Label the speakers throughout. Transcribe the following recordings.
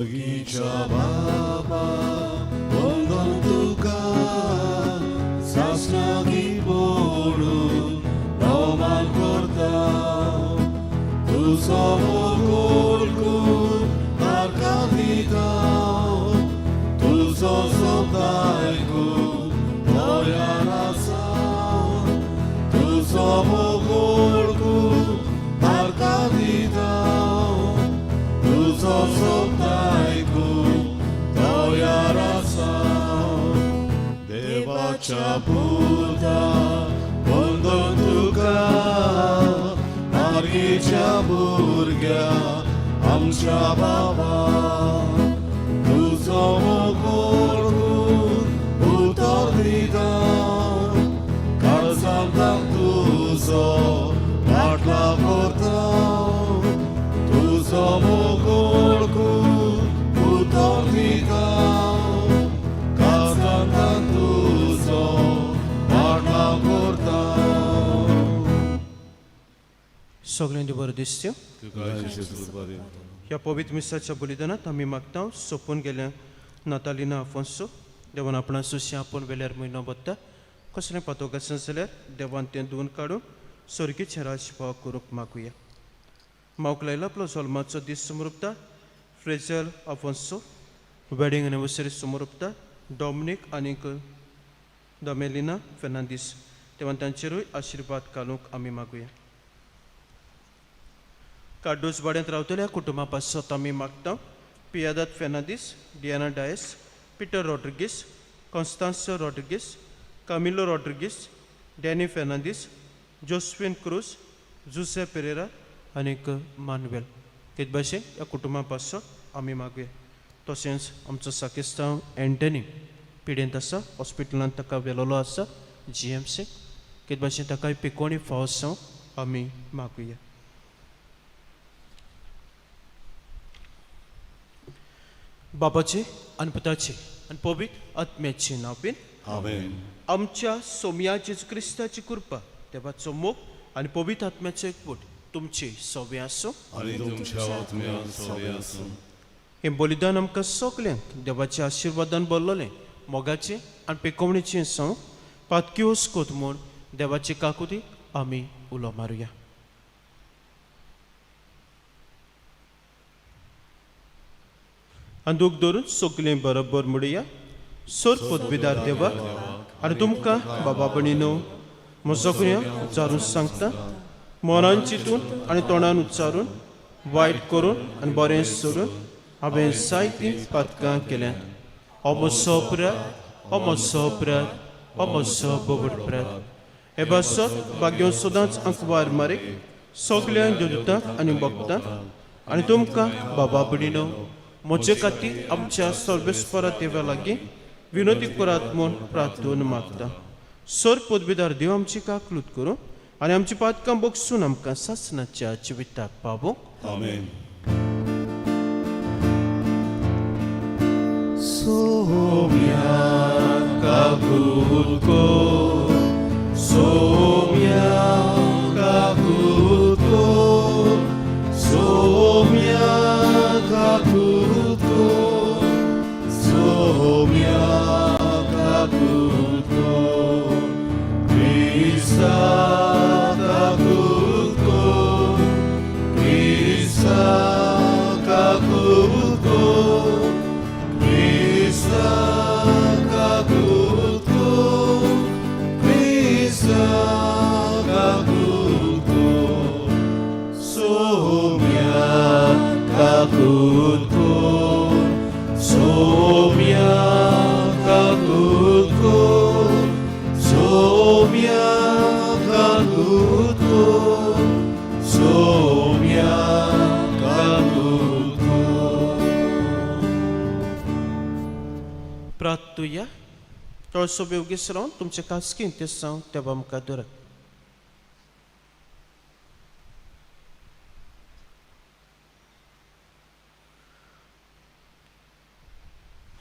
Speaker 1: सर्गीच्या बाबा वंदन तुका सासणागी पडून भोवमान करता तुजो मोग ओळखून तारकां दिता तुजो शब्द आयकून तयार आसा तुजो मोग ओळखून तारकां दिता तुजो शब्द आयकून तयार आसा देवाच्या पुता वंदन तुका मारगेच्या भुरग्या आमच्या बाबा तुजो मोग ओळखून उतर दिता काळजांत तुजो फाटला करता तुजो मोग ओळखून उतर दिता काळजांत तुजो फाटला करता.
Speaker 2: सगळ्यांनी बरें दिसत्यो.
Speaker 1: तुका आशीर्वाद.
Speaker 2: ह्या पवित्र मिसाच्या बलिदानात आमी मागता सोंपून गेल्या नातालिना आफोन्सो देवान आपणा सुशी आपूण वेल्यार म्हयनो बत्ता कसलें पातोक आसा जाल्यार देवान तें धुवन काडून स्वर्गीचे राजभाव करूंक मागुया. मावक लायला आपलो जल्माचो दीस समरुपता फ्रेजल आफोन्सो वेडींग एनिवर्सरी समरुपता डॉमनीक आनीक दमेलिना फेर्नांदीस देवान तांचेरूय आशिर्वाद घालूंक आमी मागुया. कार्डोज वाड्यांत रावतल्या कुटुंबा पासत आमी मागता Piedade Fernandes, Diana Dias, Peter Rodrigues, Constancio Rodrigues, Camilo Rodrigues, Danny Fernandes, Josephine Cruz, Jose Pereira आनीक मानुएल तेच भाशेन ह्या कुटुंबा पासत आमी मागुया. तशेंच आमचो साकिस्तांव एंटनी पिडेंत आसा हॉस्पिटलांत ताका व्हेलोलो आसा जीएमसी तेच भाशेन ताकाय पिकोणी फावो आमी मागुया. बाबाचे आनी पुताचे आनी पवित्र आत्म्याचे नांव.
Speaker 1: आमेन.
Speaker 2: आमच्या सोमया जेजू क्रिस्ताची कृपा देवाचो मोग आनी पवित्र आत्म्याचो एकवट तुमचे सवे आसूं
Speaker 1: आनी तुमच्या आत्म्यान सवे आसूं.
Speaker 2: हें बलिदान आमकां सगल्यांक देवाच्या आशिर्वादान भरलेलें मोगाचें आनी पेकोवणेचें संव पातकी कोत म्हूण देवाचे काकुती आमी उलो मारुया. अंदूक धरून सगळें बरोबर म्हणुया. सोर पदवीदार देवा आनी तुमकां बाबा भयणीनो म्हजो उच्चारून सांगता मनान चिंतून आनी तोंडान उच्चारून वायट करून आनी बरें सोडून हांवें जायतीं पातकां केल्यांत. हो म्हजो अपराध, हो म्हजो अपराध, हो म्हजो बोबट अपराध. हे पासत भाग्य सदांच आंकवार मारीक सगळ्यांक देवदूतांक आनी भक्तांक आनी तुमकां बाबा भयणीनो म्हजे खातीर आमच्या सर्वेस्परा देवा लागीं विनोदी करात म्हूण प्रार्थना मागता. सर पदवीदार देव आमची काकलूत करूं आनी आमची पातकां बगसून आमकां सासणाच्या जिविताक पावूंक.
Speaker 1: आमेन. सोम्या काकूत कर, सोम्या काकूत कर, सोम्या काकूत कर, सोम्या काकूत कर, क्रिस्ता काकूत कर, क्रिस्ता काकूत कर, क्रिस्ता काकूत कर, क्रिस्ता काकूत कर, सोम्या काकूत कर, सोम्या काकूत कर, सोम्या काकूत कर, सोम्या काकूत कर.
Speaker 2: प्रार्थुया. थोडसो बेवगीस रावन तुमचे खासगी इंतेसांव देवा मुखार दवरात.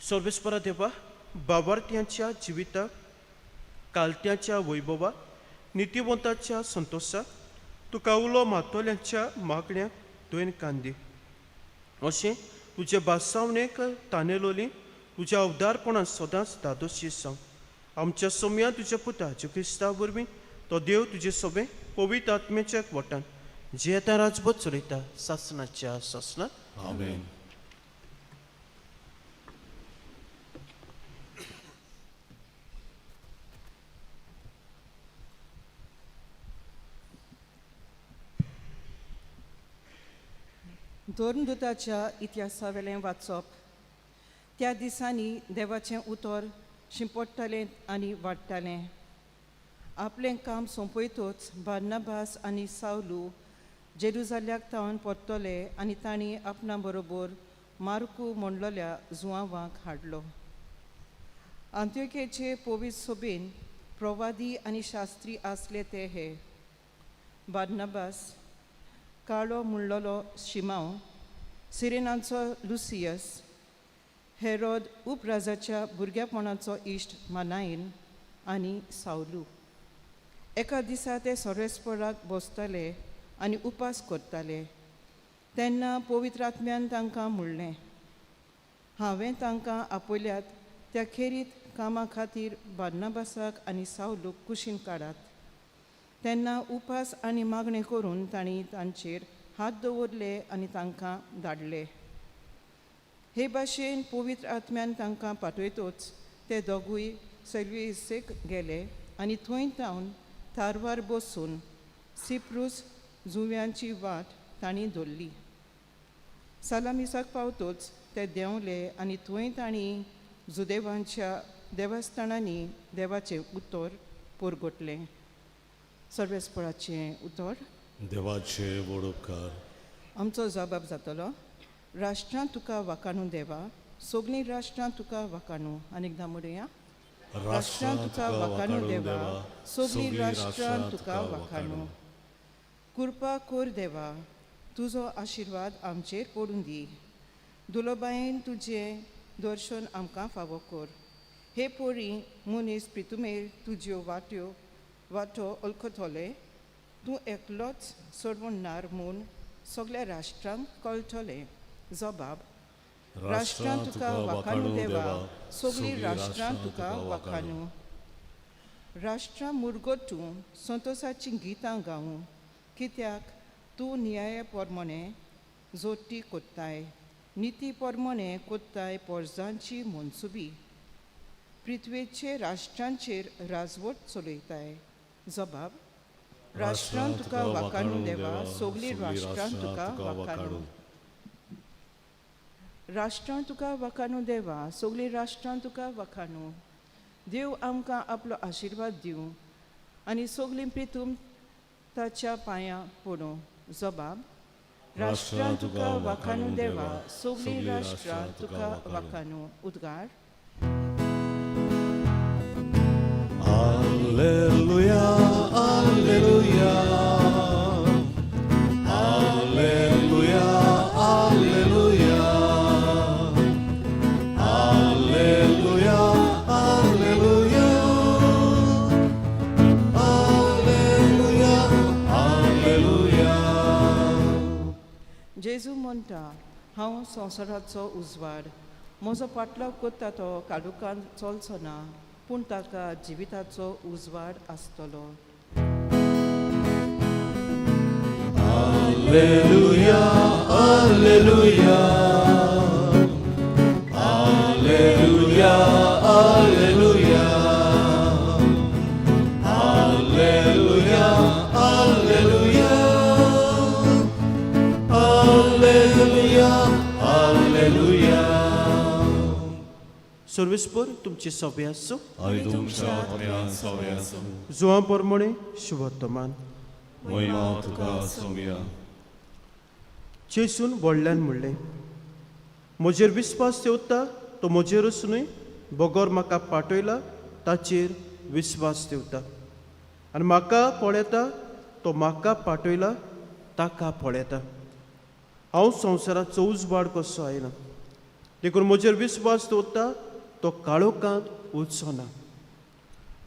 Speaker 2: सर्वेस्परा देवा बाबार्थ्यांच्या जिविताक कालत्याच्या वैभवाक नितीवंताच्या संतोशाक तुका उलो मातोल्यांच्या मागण्याक तुवें कांदी अशें तुजे बासावणेक तानेलोली तुज्या उदारपणान सदांच धादोशी सांग. आमच्या सोम्या तुज्या पुता जेजू क्रिस्ता वरवीं तो देव तुजे सोबे पवित्र आत्म्याच्या वटान जियेता राजबोध चलयता सासनाच्या सासनात.
Speaker 1: आमेन.
Speaker 3: धर्मदुताच्या इतिहासावेलें वाचप. त्या दिसांनी देवाचें उतर शिंपडटालें आनी वाडटालें. आपलें काम सोंपयतच बार्नाबास आनी सावलू जेरुजाल्याक थावन परतले आनी तांणी आपणा बरोबर मार्कू म्हणलोल्या जुआंवाक हाडलो. आंत्योकेचे पवित्र सोबेन प्रवादी आनी शास्त्री आसले ते हे: बार्नाबास, काळो म्हणलोलो शिमांव, सिरेनाचो लुसियस, हेरोद उपराजाच्या भुरग्यापणाचो इश्ट मानायन आनी सावलू. एका दिसा ते सोरेस्पराक बसताले आनी उपास करताले तेन्ना पवित्र आत्म्यान तांकां म्हणलें, हांवें तांकां आपयल्यात त्या खेरीत कामा खातीर बार्नाबासाक आनी सावलूक कुशीन काडात. तेन्ना उपास आनी मागणें करून तांणी तांचेर हात दवरले आनी तांकां धाडले. हे भाशेन पवित्र आत्म्यान तांकां पाठयतच ते दोगूय सर्विसेक गेले आनी थंय थावन तारवार बसून सिप्रूस जुंव्यांची वाट तांणी धरली. सालामिसाक पावतच ते देंवले आनी थंय तांणी जुदेवांच्या देवस्थानांनी देवाचें उतर पुरगोटलें. सर्वेस्पराचें उतर.
Speaker 1: देवाचे व्हड उपकार.
Speaker 3: आमचो जबाब जातलो. राष्ट्रां तुका वाकाणू देवा, सगळीं राष्ट्रां तुका वाकाणू. आनी एकदां म्हणुया. राष्ट्रां तुका वाकाणू देवा, सगळीं राष्ट्रां तुका वाकाणू. कृपा कर देवा, तुजो आशिर्वाद आमचेर पडून दी. दुलोबायेन तुजें दर्शन आमकां फावो कर. हे पोरी मनीस प्रितुमेर तुज्यो वाट्यो वाटो वळखतले. तूं एकलोच सोडवणार म्हूण सगल्या राष्ट्रांक कळटलें. जबाब. राष्ट्रां तुका वाखाणू देवा, सगळीं राष्ट्रां तुका वाखाणू. राष्ट्रां मुरगटूं संतोसाचीं गितां गावूं, कित्याक तूं न्याय पोरमोणे जोटी कोत्ताय, निती पोरमोणे कोत्ताय पोरजांची मनसुबी. पृथ्वेचे राष्ट्रांचेर राजवट चलयताय. जबाब. राष्ट्रां तुका वाखाणू देवा, सगळीं राष्ट्रां तुका वाखाणू. राष्ट्रां तुका वाखाणू देवा, सगळीं राष्ट्रां तुका वाखाणू. देव आमकां आपलो आशिर्वाद दिवं आनी सगळीं प्रितूम ताच्या पांयां पडूं. जबाब. राष्ट्रां तुका वाखाणू देवा, सगळीं राष्ट्रां तुका वाखाणू. उद्गार.
Speaker 1: Alleluia, Alleluia, Alleluia, Alleluia, Alleluia, Alleluia, Alleluia, Alleluia.
Speaker 3: जेजू म्हणटा, हांव संवसाराचो उजवाड. म्हजो पाटलाव करता तो काळोखांत चलचो ना, पूण ताका जिविताचो उजवाड आसतलो.
Speaker 1: Alleluia, Alleluia, Alleluia, Alleluia, Alleluia, Alleluia, Alleluia, Alleluia.
Speaker 2: सर्वेस्पर तुमचे सभे आसूं.
Speaker 1: आनी तुमच्या आत्म्यान सवे आसूं.
Speaker 2: जुआं परमणे शुभवर्तमान.
Speaker 1: महिमा तुका सोम्या.
Speaker 2: जेजून व्हडल्यान म्हणलें, म्हजेर विस्वास दवरता तो म्हजेरूच न्हय, बगर म्हाका पाठयला ताचेर विस्वास दवरता, आनी म्हाका पळयता तो म्हाका पाठयला ताका पळयता. हांव संवसाराचो उजवाड कसो आयला, देखून म्हजेर विस्वास दवरता तो काळोखांत उरचो ना.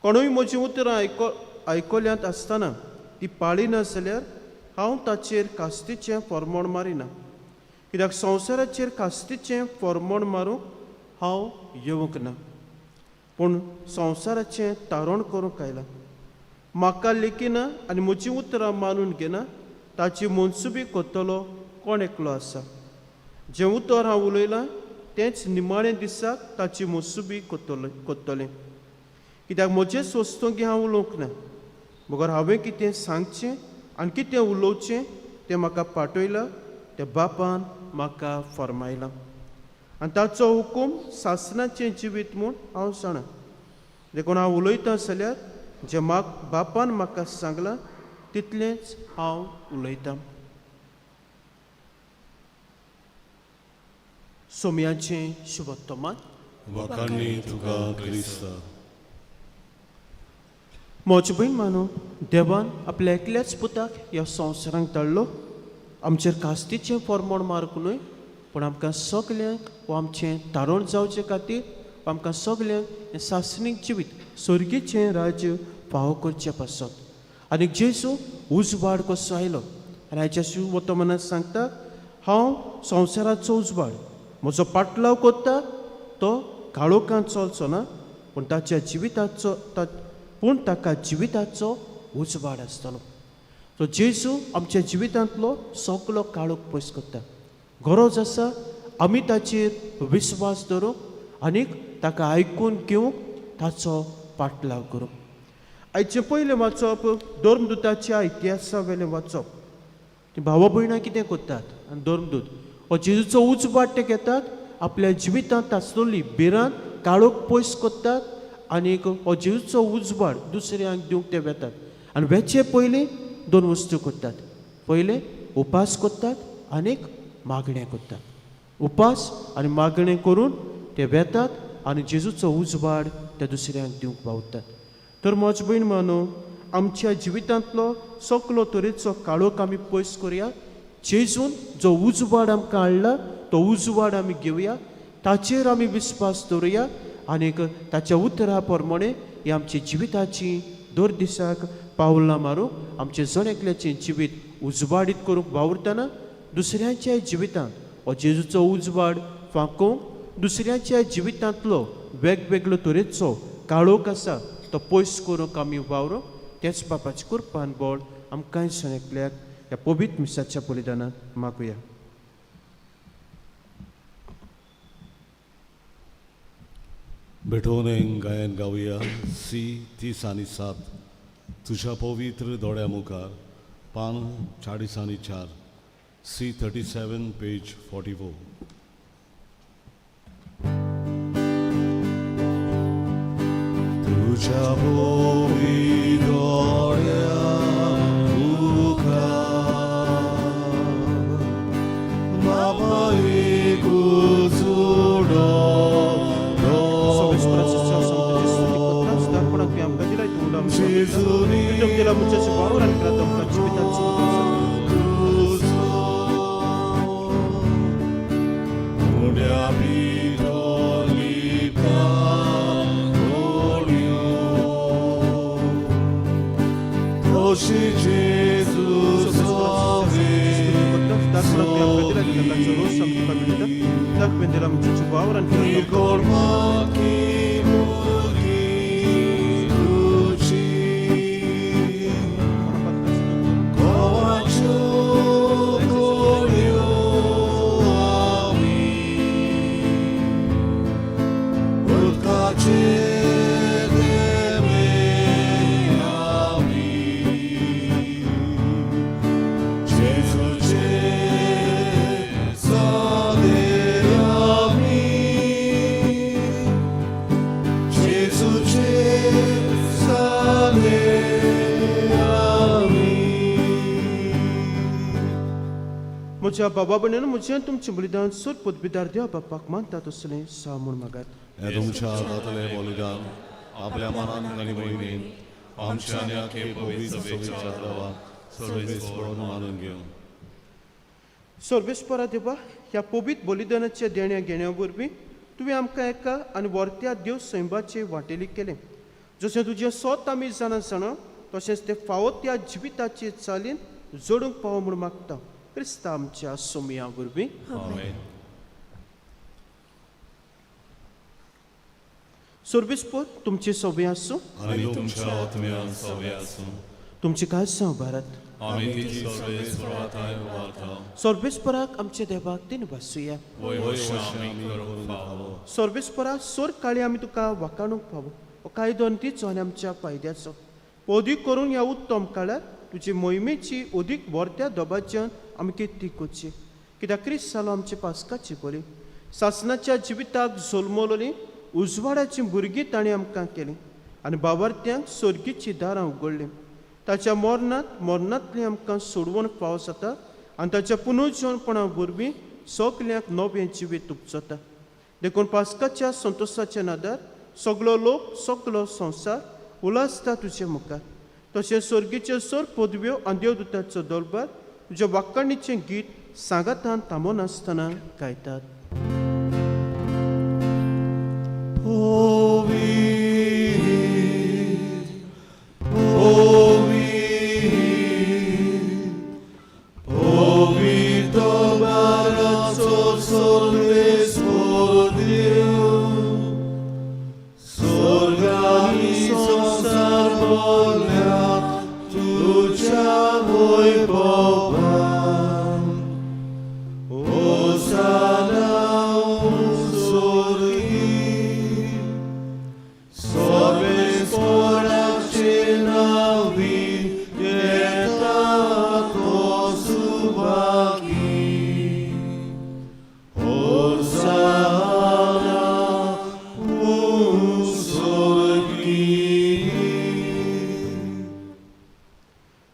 Speaker 2: कोणूय म्हजीं उतरां आयकल्यांत आसतना ती पाळिना जाल्यार हांव ताचेर कास्तीचें फॉर्मोण मारिना, कित्याक संवसाराचेर कास्तीचें फॉर्मोण मारूंक हांव येवंक ना, पूण संवसाराचें तारण करूंक आयलां. म्हाका लेखिना आनी म्हजीं उतरां मानून घेना ताची मनसुबी करतलो कोण एकलो आसा. जें उतर हांव उलयलां तेंच निमाणें दिसाक ताची मनसुबी करतलें. कित्याक म्हजें सोंसतगी हांव उलोवंक ना, मगर हांवें कितें सांगचें आनी कितें उलोवचें तें म्हाका पाठयलां त्या बापान म्हाका फर्मायलां. आनी ताचो हुकूम सासणाचें जिवीत म्हूण हांव जाणा. देखून हांव उलयतां जाल्यार जें बापान म्हाका सांगलां तितलेंच हांव उलयतां. सोम्याचें शुभत्तमान.
Speaker 1: वाखाणणी तुका क्रिस्ता.
Speaker 2: म्हज भयण मानू, देवान आपल्या एकल्याच पुताक ह्या संवसारांक धाडलो आमचेर कास्तीचें फॉर्मोण मारूंक न्हय, पूण आमकां सगल्यांक वो आमचें तारण जावचे खातीर आमकां सगल्यांक हें सासणीक जिवीत सर्गीचें राज्य फावो करचें पासत. आनी जेजू उजवाड कसो आयलो आनी हाच्या शिवतमनात सांगता, हांव संवसाराचो उजवाड, म्हजो पाटलाव करता तो काळोखांत चलचो ना, पूण ताच्या जिविताचो पूण ताका जिविताचो उजवाड आसतलो. सो जेजू आमच्या जिवितांतलो सगलो काळोख पयस करता. गरज आसा आमी ताचेर विस्वास दवरूंक आनीक ताका आयकून घेवंक ताचो पाटलाव करूंक. आयचें पयलें वाचप धर्मदुताच्या इतिहासा वेलें वाचप. ती भावा भयणां कितें करतात आनी धर्मदूत हो जेजूचो उजवाड ते घेतात, आपल्या जिवितांत आसलेली भिरांत काळोख पयस करतात आनीक हो जेजूचो उजवाड दुसऱ्यांक दिवंक ते वेतात. आनी वेचे पयलीं दोन वस्तू करतात. पयलें उपास करतात आनीक मागणें करतात. उपास आनी मागणें करून ते वेतात आनी जेजूचो उजवाड त्या दुसऱ्यांक दिवंक पावतात. तर म्हज भयण मानू, आमच्या जिवितांतलो सगलो तरेचो काळोख आमी पयस करुया. जेजून जो उजवाड आमकां हाडला तो उजवाड आमी घेवया, ताचेर आमी विस्वास दवरुया आनीक ताच्या उतरा प्रमाणे ही आमच्या जिविताची दर दिसाक पावलां मारूंक आमचें जण एकल्याचें जिवीत उजवाडीत करूंक वावुरतना दुसऱ्यांच्या जिवितांत हो जेजूचो उजवाड फांकोवंक दुसऱ्यांच्या जिवितांतलो वेगवेगळो तरेचो काळोख आसा तो पयस करूंक आमी वावरूंक. तेच बापाचे कुरपान बळ आमकांय जण एकल्याक ह्या पवित्र मिसाच्या बलिदानांत मागुया.
Speaker 1: बेठोवणें गायन गावया सी 30 आनी 7. तुज्या पवित्र दोळ्या मुखार, पान 40 आनी 4, सी 37 पेज 44. तुज्या पवित्र दोळ्या मुखार बाबा एक उजवाडो.
Speaker 2: म्हज्या बाबा भयणीन म्हजें तुमचें बलिदान सोद पदवीदार देवा बापाक मानता तसलें सा म्हूण मागात.
Speaker 1: हें तुमच्या जातलें बलिदान आपल्या मनान आनी मोहिमेन आमच्या आनी आखे पवित्र सभेच्या देवा सर्वेस्परून मानून घेवन.
Speaker 2: सर्वेस्परा देवा, ह्या पवित्र बलिदानाच्या देण्या घेण्या वरवीं तुवें आमकां एका आनी वर्त्या देव सैंबाचे वांटेली केलें. जशें तुजें सोत आमी जाणा जाणा तशेंच तें फावो त्या जिविताचे चालीन जोडूंक पावो म्हूण मागता. क्रिस्ता आमच्या सोमया वरवीं.
Speaker 4: आमेन.
Speaker 2: सोर्बेस्पोर तुमचे सोबे आसूं.
Speaker 1: आनी
Speaker 4: तुमच्या आत्म्यान सवे आसूं.
Speaker 2: तुमचे काळसां भारत.
Speaker 4: आमी तिची सर्वेस्पराताय उबारता.
Speaker 2: सोर्बेस्पराक आमच्या देवाक तीन वासुया.
Speaker 4: वय वश्या आमी करूंक फावो.
Speaker 2: सोर्बेस्परा सोर काळी आमी तुका वाकाणूंक फावो. हो कायदो आनी तिचो आनी आमच्या फायद्याचो अदीक करून ह्या उत्तम काळार तुजी मोहिमेची अदीक व्हरत्या दबाज्यान आमी किर्ती करची, कित्याक क्रिस्त जालो आमचे पासकाची बरी सासनाच्या जिविताक जल्मलोली उजवाडाची भुरगीं ताणें आमकां केली आनी बावार्थ्यांक सर्गीची दारां उगडलीं. ताच्या मरणांत मरणांतली आमकां सोडवण फावो जाता आनी ताच्या पुनर्जीवनपणा वरवीं सगल्यांक नवें जिवीत उपजता. देखून पास्काच्या संतोशाच्या नादार सगलो लोक सगलो संवसार उलासता तुजे मुखार. तशें सर्गीच्यो सर पदव्यो आनी देवदूताचो दरबार तुज्या वाक्काणीचें गीत सांगातान थांबनासतना गायतात.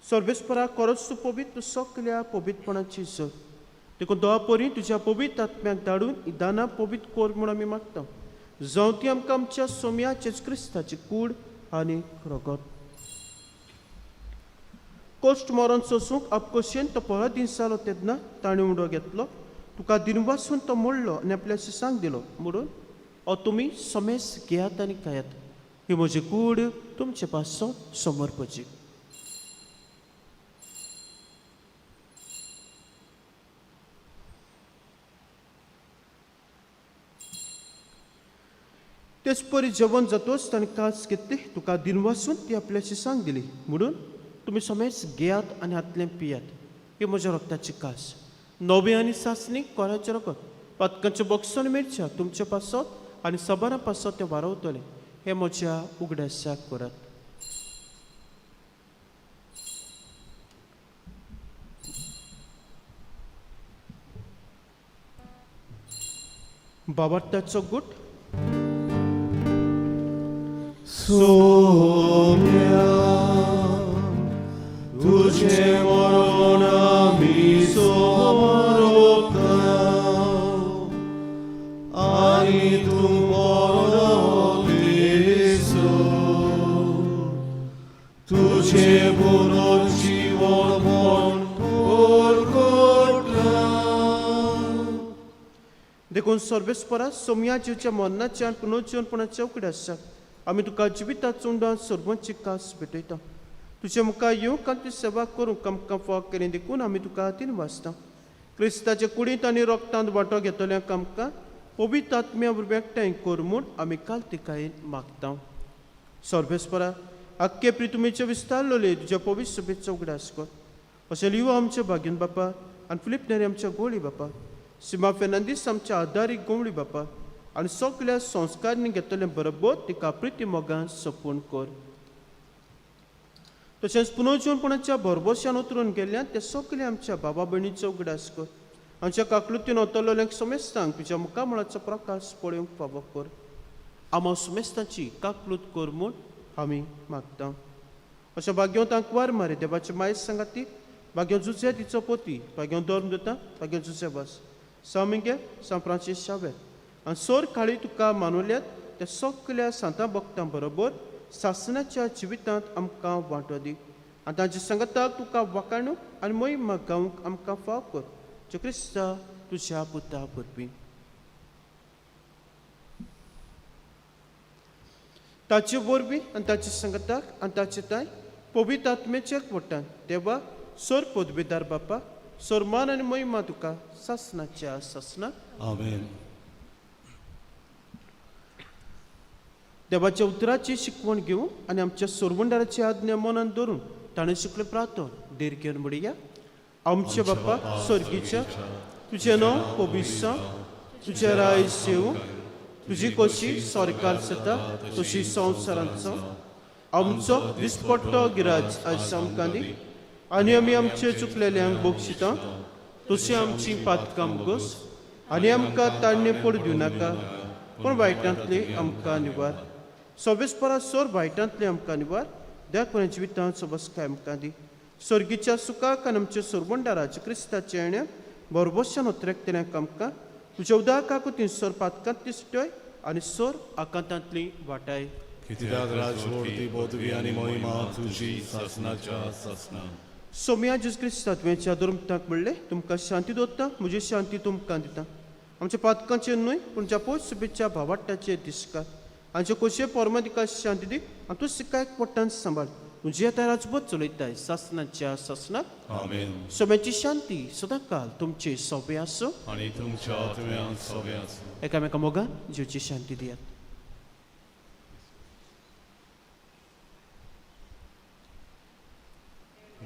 Speaker 2: सर्वेस्परा करच तूं पवित्र सगल्या पवित्रपणाची सर, देखून दोवा परी तुज्या पवित्र आत्म्याक धाडून ही दानां पवित्र कर म्हूण आमी मागता. जावं ती आमकां आमच्या सोम्या जेजू क्रिस्ताची कूड आनी रगत. कश्ट मरण सोसूंक आपकोशेन तो परत दीस जालो तेन्ना ताणें उडो घेतलो, तुका दिनवासून तो मोडलो आनी आपल्या शिसांक दिलो म्हणून हो तुमी समेस घेयात आनी खायात, ही म्हजी कूड तुमचे पासो समर्पची. तेच परी जेवण जातोच ताणें कास घेतली, तुका दिनवासून ती आपल्या शिसांक दिली म्हणून तुमी समेस घेयात आनी हातलें पियात, ही म्हज्या रक्ताची कास नवे आनी सासणी कोराचें रगत पातकांचें बॉक्सन मिरच्या तुमचे पासत आनी सबारां पासत तें वारवतलें. हें म्हज्या उगडासाक करात. बाबार्थाचो गुट.
Speaker 1: सोम्या तुझे मरण आमी सोरोता आनी तूं बरो देसो तुझे पुनर्जीवनपण परगटलां.
Speaker 2: देखून सर्वेस्परा सोम्या जिवच्या मरणाच्या आनी पुनर्जीवनपणाच्या उगडासाक आमी तुका जिविताचो उंडान सर्वांची कास भेटयता. तुजे मुखार येवंक आनी तुजी सेवा करूंक आमकां फाव केली देखून आमी तुका तीन वाचता. क्रिस्ताचे कुडींत आनी रोगतांत वांटो घेतल्यांक आमकां पवित्र आत्म्या वरवीं एकठांय कर म्हूण आमी कालतिकायेन मागता. सर्वेस्परा आख्खे प्रितुमेचे विस्तारलोले तुज्या पवित्र सभेचो उगडास कर. अशें लियो आमच्या भाग्यन बापा आनी फिलीप नेरी आमच्या गोळी बापा, सीमा फेर्नांदीस आमच्या आदारीक गोवळी बापा आनी सगल्या संस्कारांनी घेतलें बरोबर तिका प्रिती मोगान सोपून कर. तशेंच पुनर्जीवनपणाच्या भरभोश्यान उतरून गेल्ल्यान ते सगळे आमच्या बाबा भयणीचो उगडास कर. आमच्या काकलुतीन वतलोल्यांक समेस्तांक तुज्या मुखामळाचो प्रकाश पळोवंक फावो कर. आमा समेस्तांची काकलूत कर म्हूण आमी मागता. अशा भाग्यवंतांक वार मारे देवाचे मायस सांगाती भाग्य जुझे तिचो पोती भाग्य धर्म दिता भाग्य जुझे वास सां मिगेल सां फ्रांसीस शावेर आनी सोर काळी तुका मानुल्यात त्या सगल्या सांतां भक्तां बरोबर सासनाच्या जिवितांत आमकां वांटो दी आनी तांच्या सांगाताक तुका वाकाणूक आनी मोहिमा गावंक आमकां फाव कर. जो क्रिस्ता तुज्या पुता वरवीं. ताचे वरवीं आनी ताचे सांगाताक आनी ताचे ताय पवित्र आत्म्याच्या वटान देवा सोर पदवीदार बापा सोरमान आनी महिमा तुका सासनाच्या सासनाक.
Speaker 1: आमेन.
Speaker 2: देवाच्या उतराची शिकवण घेवन आनी आमच्या सोरवंडाराची आज्ञा मनान धरून ताणें शिकलें प्रार्थन देर घेवन म्हणया. आमचे बापा स्वर्गीच्या, तुजें नांव पवित्र जावं, तुजें राज येवं, तुजी कशी सरकार जाता तशी संवसारांत जावं. आमचो दिसपट्टो गिराज आयज आमकां दी आनी आमी आमचे चुकलेल्यांक बक्षिता तशी आमची पातकां मुगोस आनी आमकां ताण्णे पडू दिवं नाका, पूण वायटांतली आमकां निवार. सोबेसपरा सोर वायटांतली आमकां निवार, द्या जिवितांत सोबसकाय आमकां दी. स्वर्गीच्या सुखाक आनी आमच्या सोरवंडाराच्या क्रिस्ताच्या येण्या बरोबरच्यान उतरेकतल्यांक आमकां तुज्या उदाकाकूय सोर पातकांतली सुटय आनी सोर आकांतांतली वाटाय.
Speaker 1: कित्याक राजवडती पदवी आनी महिमा तुजी सासनाच्या सासना.
Speaker 2: सोम्या जेजू क्रिस्ता तुवें दुर्मताक म्हणलें, तुमकां शांती दवरता, म्हजी शांती तुमकां दिता. आमच्या पातकांचेर न्हय पूण ज्या पोट सुबेच्या भावाट्टाचेर दिसकार आमचे खोशये पोरमादिका शांती दी आनी तूं सिकायक पोट्टान सांबाळ. तुजी आतां राजबत चलयताय सासनाच्या सासनाक.
Speaker 4: आमेन.
Speaker 2: सोम्याची शांती सदांकाल तुमचे सोबे आसूं
Speaker 4: आनी तुमच्या आत्म्यान सोबे आसूं.
Speaker 2: एकामेका मोगान जिवची शांती दियात.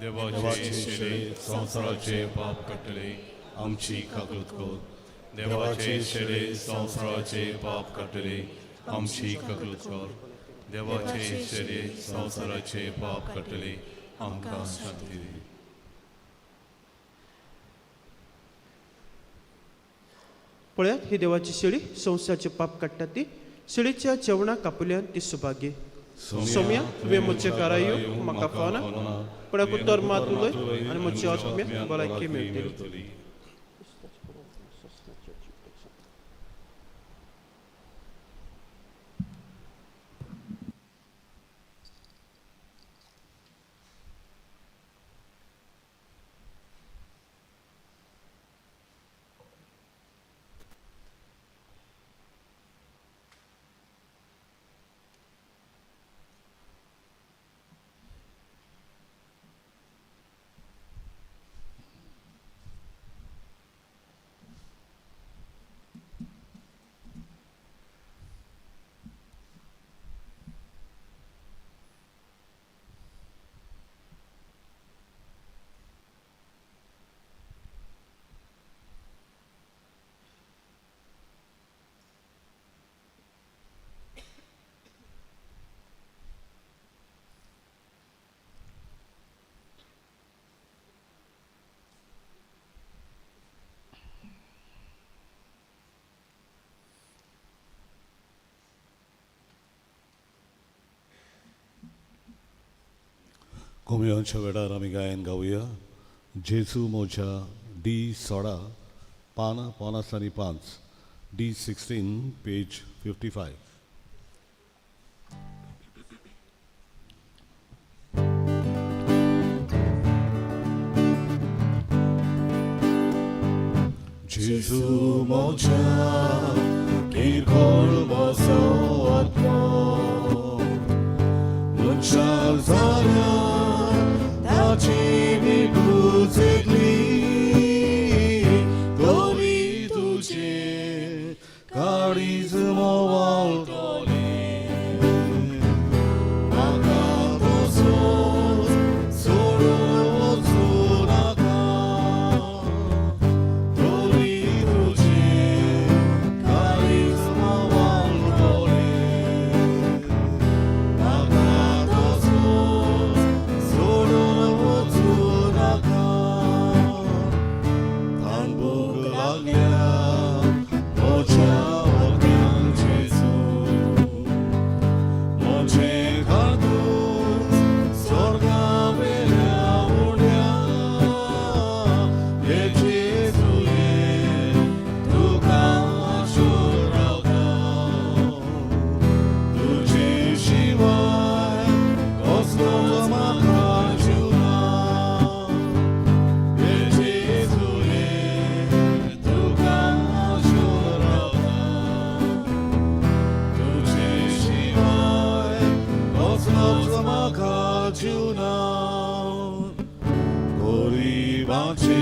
Speaker 4: देवाचे शेळे संवसाराचे पाप काडटले आमची काकूत कर. देवाचे शेळे संवसाराचे पाप काडटले आमची काकूत कर. देवाचे शेळे संवसाराचे पाप काडटले आमकां शांती दी.
Speaker 2: पळयात ही देवाची शेळी संवसाराचे पाप काडटा ती शेळीच्या जेवणाक कापुल्यान ती सुभागी. सोम्या तुवें म्हजे घरा येवंक म्हाका फावना, पूण एक उतर मात उलय आनी म्हजी आत्म्या भलायकी मेळटली.
Speaker 1: कोमयांच्या वेळार आमी गायन गावया. जेजू मोजा डी 16 पान 55, डी 16 पेज 55. जेजू मोजा किरकोळ मोजो आत्मो मनशा जाल्या ताची विभूत तरी तुझे काळीज मोवाळटली म्हाका तसोच सोडून वचूं नाका तरी तुझे काळीज मोवाळटली म्हाका तसोच सोडून वचूं नाका. तान भूक लागल्या म्हज्या आत्म्याक जेजू म्हजें घालून स्वर्गा वेल्या उण्या हे जेजू ये तुका आशून रावता तुजे शिवाय कसलोच म्हाका जीव ना. हे जेजू ये तुका आशून रावता तुजे शिवाय कसलोच म्हाका जीव ना. गरिबाचे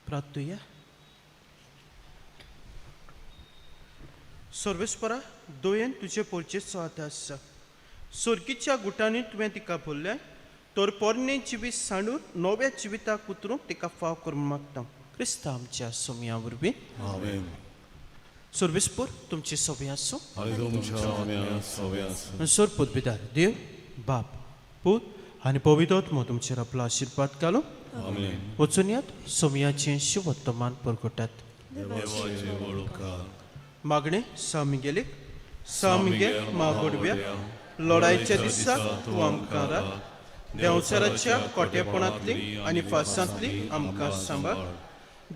Speaker 2: प्रार्थुया. सर्वेस्परा, दोयेन तुजे पोरचेचो आदार आसा. सोर्गीच्या गुटांनी तुवें तिका भरलें तर पोरणें जिवीत सांडून नव्या जिविताक उतरूंक तिका फाव करूंक मागता, क्रिस्ता आमच्या सोमया वरवीं.
Speaker 1: आमेन.
Speaker 2: सर्वेस्पर तुमची सवय आसूं.
Speaker 1: आनी तुमच्या आम्या सवय आसूं.
Speaker 2: सर पदवीदार देव बाप, पूत आनी पवित्र आत्मो तुमचेर आपलो आशिर्वाद घालूं.
Speaker 1: आमेन.
Speaker 2: वचून यात, सोमयाचें शिवत्तमान परगटात.
Speaker 1: देवाचे व्हड उपकार.
Speaker 2: मागणें सामिगेलीक. सामिगेल मागोडव्या, लढायच्या दिसा तूं आमकां राख. देंवचाराच्या कोटेपणांतली आनी फासांतली आमकां सांबाळ.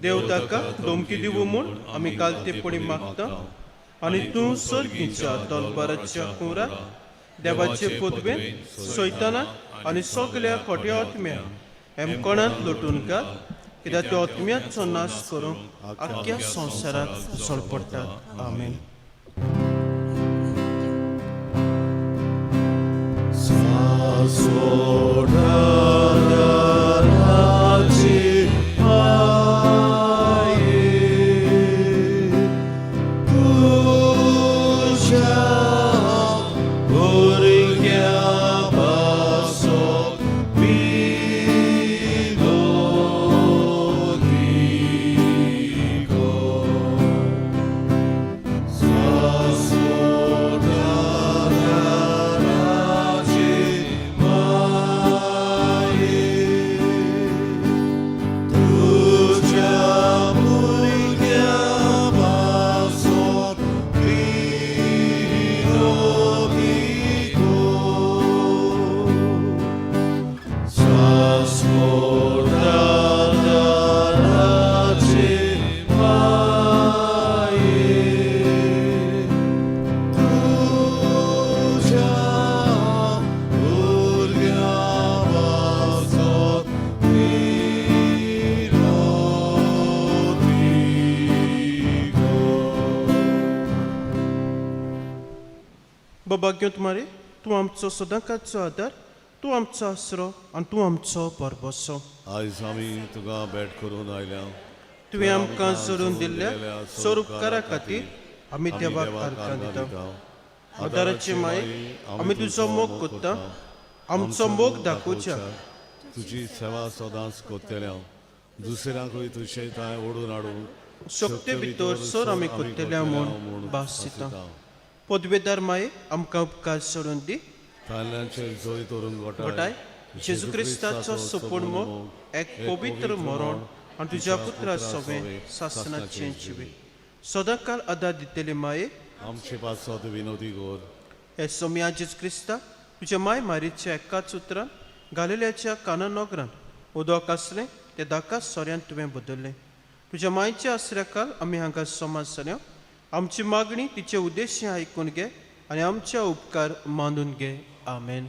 Speaker 2: देव ताका धमकी दिवूं म्हूण आमी कालतेपणी मागता आनी तूं सर्गीच्या दलबाराच्या कुंवराक देवाचे पदवेन सैतानाक आनी सगल्या खोट्या आत्म्या हेमकोणांत लोटून घाल, कित्याक त्या आत्म्याचो नाश करूंक आख्ख्या संवसाराक सळपडटात. आमेन.
Speaker 1: सासोडाराची माये, तुज्या भुरग्या पासत विनोदी कर. सासोडाराची माये, तुज्या भुरग्या पासत विनोदी कर. सासोडाराची माये, तुज्या भुरग्या पासत विनोदी कर.
Speaker 2: बाबा तुम्हारे, तूं आमचो सदांकाळचो आदार, तूं आमचो आसरो आनी तूं आमचो भरभरसो.
Speaker 1: आयज आमी तुका भेट करून आयल्या.
Speaker 2: तुवें आमकां सोडून दिल्ल्या सोर उपकारा खातीर आमी देवाक अर्गां दिता. आदाराचे माये, आमी तुजो मोग करता. आमचो मोग दाखोवच्या
Speaker 1: तुजी सेवा सदांच करतले हांव, दुसऱ्यांकूय तुजे थंय ओडून हाडूंक
Speaker 2: शक्ती भितर सर आमी करतले म्हूण भास दिता. पदवेदार माये, आमकां उपकार सोडून दी.
Speaker 1: ताल्यांचेर जैत व्हरूंक
Speaker 2: गोटाय जेजू क्रिस्ताचो सोपूण मोग, एक पवित्र मरण आनी तुज्या पुत्रा सवें सासणाचें जिवीत सदांकाल आदार दितले माये,
Speaker 1: आमचे पासत विनोदी कर.
Speaker 2: हे सोमया जेजू क्रिस्ता, तुज्या माय मारीच्या एकाच उतरान गालिल्याच्या काना नगरान उदक आसलें तें धाका सोऱ्यान तुवें बदललें. तुज्या मायच्या आसऱ्याकाल आमी हांगा समाज जाल्या. आमची मागणी तिचे उद्देश्य आयकून घे आनी आमच्या उपकार मानून घे. आमेन.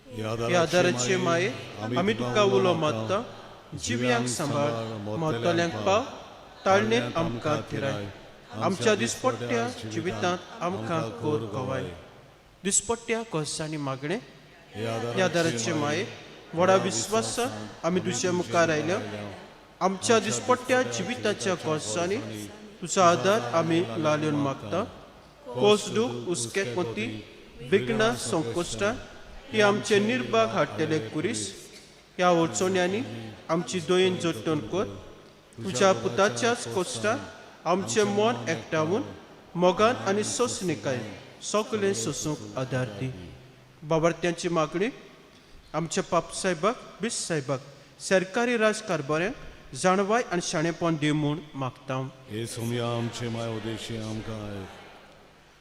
Speaker 2: ह्या आदाराचे माये, आमी तुका उलो मारता. जिव्यांक सांबाळ, मरतल्यांक पाव, ताळणेंत आमकां थिराय. आमच्या दिसपट्ट्या जिवितांत आमकां कोर गवाय. दिसपट्ट्या गोसांनी मागणें. ह्या आदाराचे माये, व्हडा विस्वासान आमी तुज्या मुखार आयल्या. आमच्या दिसपट्ट्या जिविताच्या गोसांनी तुजो आदार आमी लाल्योन मागता. कोस दूख, हुस्के कोती, विघ्नां, संकोश्टां ही आमचे निर्भाग हाडटले कुरीस. ह्या अडचण्यांनी आमची दोयेन जोडटण कर. तुज्या पुताच्याच कोश्टान आमचें मन एकठावन मोगान आनी सोंसणिकायेन सगळें सोंसूंक आदार दी. बाबार्थ्यांची मागणी. आमच्या पाप साहेबाक, बीस साहेबाक, सरकारी राज कारभाऱ्यांक जाणवाय आनी शाणेपण दी म्हूण मागता.
Speaker 1: हे सोमया आमचे माय उद्देशी आमकां आयक.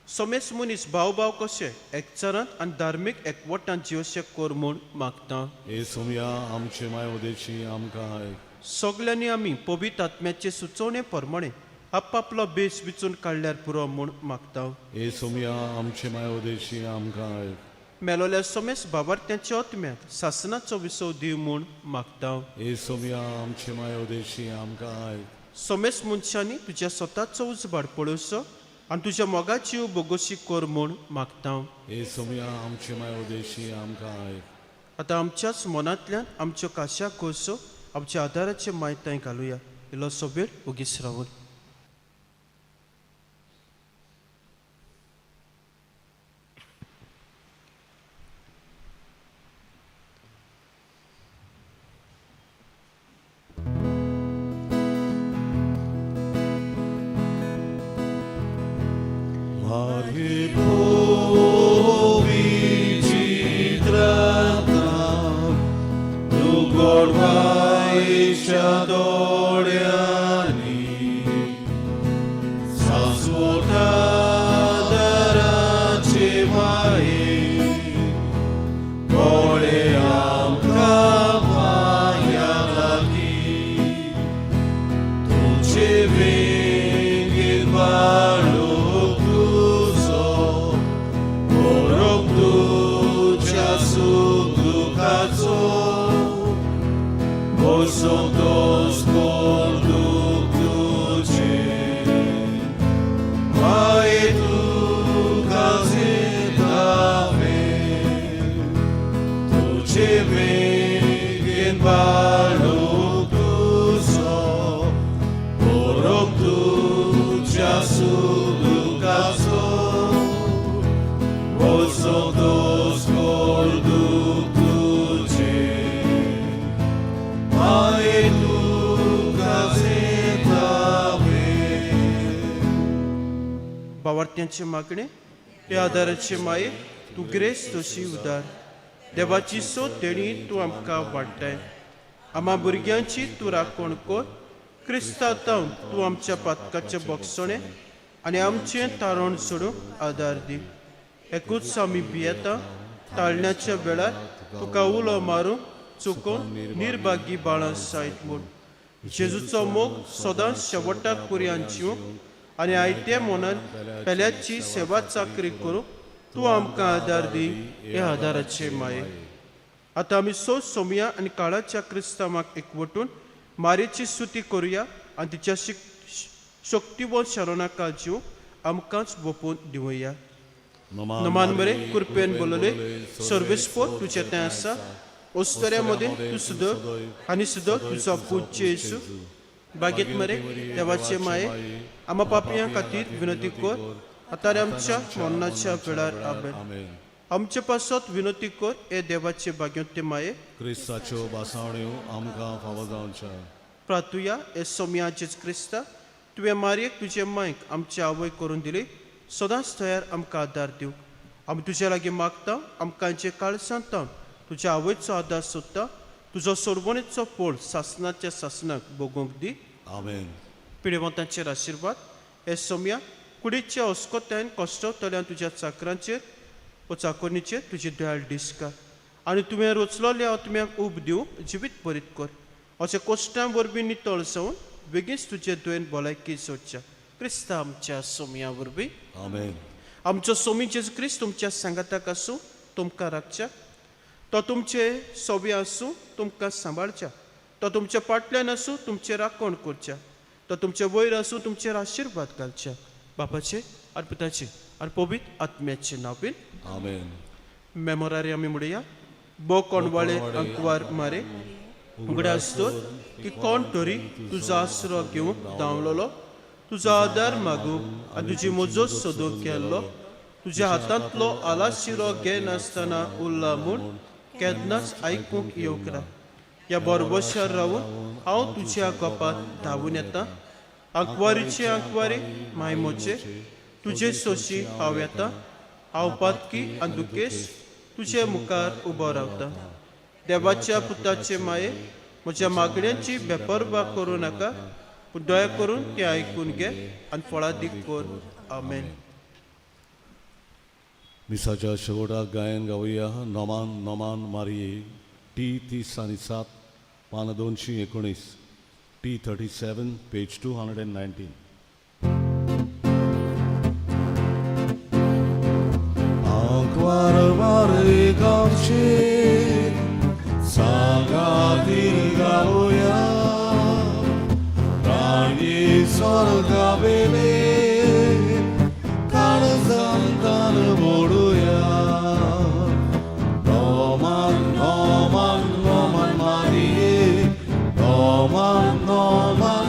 Speaker 2: समेस मनीस भाव भाव कशे एकचारांत आनी धार्मीक एकवटान जिवशे कर म्हूण मागता.
Speaker 1: हे सोमया आमचे माय उद्देशी आमकां आयक.
Speaker 2: सगल्यांनी आमी पवित्र आत्म्याचे सुचोवणे प्रमाणे आपापलो बेस विचून काडल्यार पुरो म्हूण मागता.
Speaker 1: हे सोमया आमचे माय उद्देशी आमकां आयक.
Speaker 2: मेलोल्या समेस बाबार्थ्यांच्या आत्म्याक सासनाचो विसव दी म्हूण मागता.
Speaker 1: हे सोमया आमचे माय उद्देशी आमकां आयक.
Speaker 2: समेस मनशांनी तुज्या स्वताचो उजवाड पळोवचो आनी तुज्या मोगाची बोगोशी कर म्हूण मागता.
Speaker 1: हे सोमया आमचे माय उद्देशी आमकां आयक.
Speaker 2: आतां आमच्याच मनांतल्यान आमच्यो काश्या कोसो आमच्या आदाराचे मायताय घालुया. इल्लोसो वेळ ओगीच रावून. भावार्थ्यांचे मागणे हे आदाराचे माये तूं ग्रेस तशी उदार देवाची सोद देणी तूं आमकां वाडटाय. आमा भुरग्यांची तूं राखण कर. क्रिस्ता तावन तूं आमच्या पातकाचें बक्षणें आनी आमचें तारण सोडूंक आदार दी. एकूच आमी भियेता ताळण्याच्या वेळार तुका उलो मारूंक चुकोवन निर्भागी बाळां जायत म्हूण. जेजूचो मोग सदांच शेवटाक पुरयान जिवंक आनी आयते मनान पेल्याची सेवा चाकरी करूंक तूं आमकां आदार दी ह्या आदाराचे माये. आतां आमी सोद सोमया आनी काळाच्या क्रिस्तांवाक एकवटून मारेची स्तुती करुया आनी तिच्या शक्तिवंत शरणाका जीव आमकांच वोपून दिवया. नमान मरे कृपेन बोलले सर्वेस्पोर तुजें तें आसा. ओस्तऱ्या मदें तूं सुद्दां आनी सुद्दां तुजो पूत जेजू बागेत मरे देवाचे माये आमा पापयां खातीर विनंती कर आतां आमच्या मरणाच्या वेळार. आमेन. आमचे पासत विनंती कर हे देवाचे भाग्योत्ते माये.
Speaker 1: क्रिस्ताच्यो बासावण्यो आमकां फावो जावच्या.
Speaker 2: प्रातुया हे सोमया जेज क्रिस्ता तुवें मारयेक तुजे मायक आमची आवय करून दिली सदांच तयार आमकां आदार दिवंक आमी तुजे लागीं मागता. आमकां जे काळसांत तावन तुज्या आवयचो आदार सोदता तुजो सोडवणेचो पोळ सासनाच्या सासनाक भोगोवंक दी.
Speaker 1: आमेन.
Speaker 2: पिडेवंतांचेर आशिर्वाद हे सोमया कुडीच्या अस्कोत्यान कश्टवतल्यान तुज्या चाकरांचेर ओ चाकोरणीचेर तुजी दयाळ दिसका आनी तुवें रोचलोल्या आत्म्याक उब दिवंक जिवीत बरीत कर. अशें कोश्टां वरवीं नितळ जावन बेगीनच तुजे दुयेन भलायकी सोदच्या क्रिस्ता आमच्या सोमया वरवीं.
Speaker 1: आमेन.
Speaker 2: आमचो सोमी जेजू क्रिस्त तुमच्या सांगाताक आसूं तुमकां राखच्या. तो तुमचे सोबे आसूं तुमकां सांबाळच्या. तो तुमच्या फाटल्यान आसूं तुमचें राखण करच्या. तो तुमचे वयर आसूं तुमचेर आशिर्वाद घालच्या. बापाचे आनी पुताचे आनी पवित्र आत्म्याचे नांवान.
Speaker 1: आमेन.
Speaker 2: मेमोरारी आमी म्हणया बो कोणवाळे अंकवार मारे उगडास दवर की कोण तरी तुजो आसरो घेवंक धांवलोलो तुजो आदार मागूंक आनी तुजी मजत सोदूंक केल्लो तुज्या हातांतलो आलाशिरो घेनासतना उरला म्हूण केन्नाच आयकूंक येवंक ना. ह्या बरबशार रावून हांव तुज्या गोपांत धांवून येता. आंकवारीचे आंकवारी मायमोचे तुजे सोशी हांव येता. हांव पातकी आनी दुखेस तुजे मुखार उबो रावता. देवाच्या पुताचे माये म्हज्या मागण्यांची बेपर्वा करूं नाका पूण दया करून तें आयकून घे आनी फळादीक कर. आमेन.
Speaker 1: मिसाच्या शेवटाक गायन गावया नमान नमान मारये टी 30 आनी 7 पानां 219 T 37 page 219. आंकवार मारे गांवचे सांगातीर गावया राणी स्वर्गावेले काळजांतान मोडुया. नोमान नोमान नोमान मारिये नोमान नोमान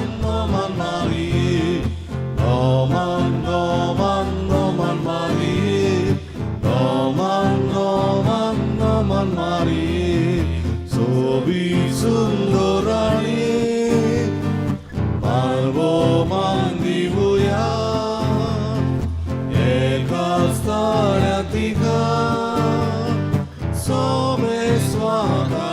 Speaker 1: सोबी सुंदराणी पार्वो मान दिवया एका स्थान्या तिका सोमेस्वाकाणी.